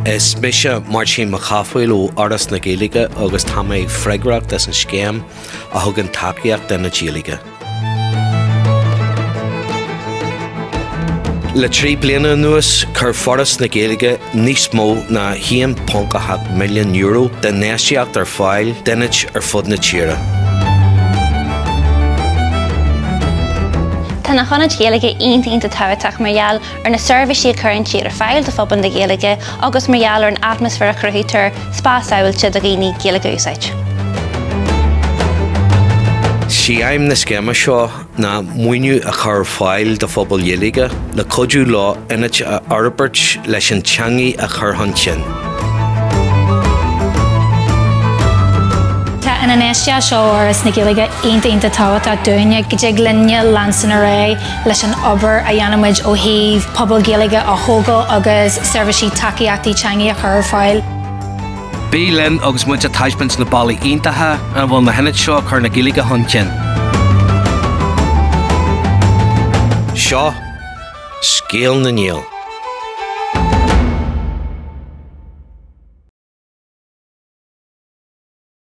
Is mise Máirtín Mac Cathmhaoil ó Fhoras na Gaeilge agus tá mé freagrach as an scéim a thugann tacaíocht d'ionaid Ghaeilge. Le 3 bliana anuas, chuir Foras na Gaeilge níos mó ná €1.8 milliún d'infheistíocht ar fáil d'ionaid ar fud na tíre. Tá na hionaid Ghaeilge iontach iontach tábhachtach mar gheall ar na seirbhísí a chuireann siad ar fáil do phobal na Gaeilge agus mar gheall ar an atmaisféar a chruthaítear, spás sábháilte do dhaoine Gaeilge a úsáid. Sí aidhm na scéime seo ná maoiniú a chur ar fáil do phobail Ghaeilge le cuidiú leo ionaid a fhorbairt leis an teangaidh a chur chun cinn. Tá an infheistíocht seo ó Fhoras na Gaeilge iontach iontach tábhachtach dúinne go dtig linne leanstan ar aghaidh leis an obair a dhéanann muid ó thaobh pobal Gaeilge a thógáil agus seirbhísí tacaíochtaí teangaidh a chur ar fáil. Bí linn agus muid ag taispeáint na bealaí iontacha ina bhfuil na hionaid seo ag cur na Gaeilge chun cinn. Seo Scéal na nGael.